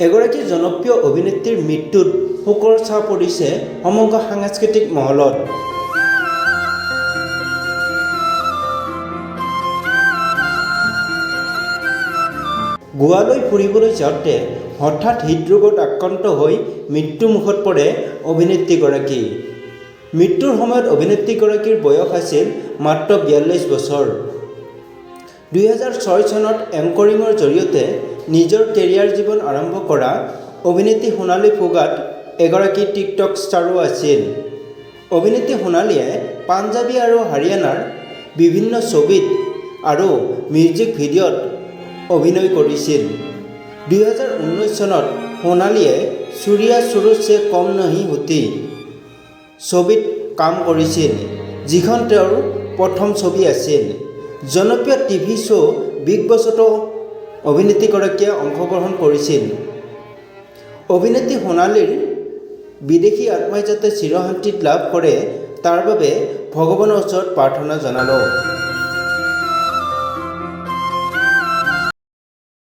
এগৰাকী জনপ্ৰিয় অভিনেত্ৰীৰ মৃত্যুত শোকৰ ছাঁ পৰিছে সমগ্ৰ সাংস্কৃতিক মহলত। গোৱালৈ ফুৰিবলৈ যাওঁতে হঠাৎ হৃদৰোগত আক্ৰান্ত হৈ মৃত্যুমুখত পৰে অভিনেত্ৰীগৰাকী। মৃত্যুৰ সময়ত অভিনেত্ৰীগৰাকীৰ বয়স আছিল মাত্ৰ 42 বছৰ। 2006 চনত এংকৰিঙৰ জৰিয়তে নিজৰ কেৰিয়াৰ জীৱন আৰম্ভ কৰা অভিনেত্ৰী সোণালী ফোগাট এগৰাকী টিকটক ষ্টাৰো আছিল। অভিনেত্ৰী সোণালীয়ে পাঞ্জাবী আৰু হাৰিয়ানাৰ বিভিন্ন ছবিত আৰু মিউজিক ভিডিঅ'ত অভিনয় কৰিছিল। 2019 চনত সোণালীয়ে চুৰিয়া সুৰুজ ছে কম নহী হোতী ছবিত কাম কৰিছিল, যিখন তেওঁৰ প্ৰথম ছবি আছিল। জনপ্ৰিয় টিভি শ্ব' বিগ বছতো অভিনেত্ৰীগৰাকীয়ে অংশগ্ৰহণ কৰিছিল। অভিনেত্ৰী সোণালীৰ বিদেহী আত্মাই যাতে চিৰশান্তি লাভ কৰে তাৰ বাবে ভগৱানৰ ওচৰত প্ৰাৰ্থনা জনালোঁ।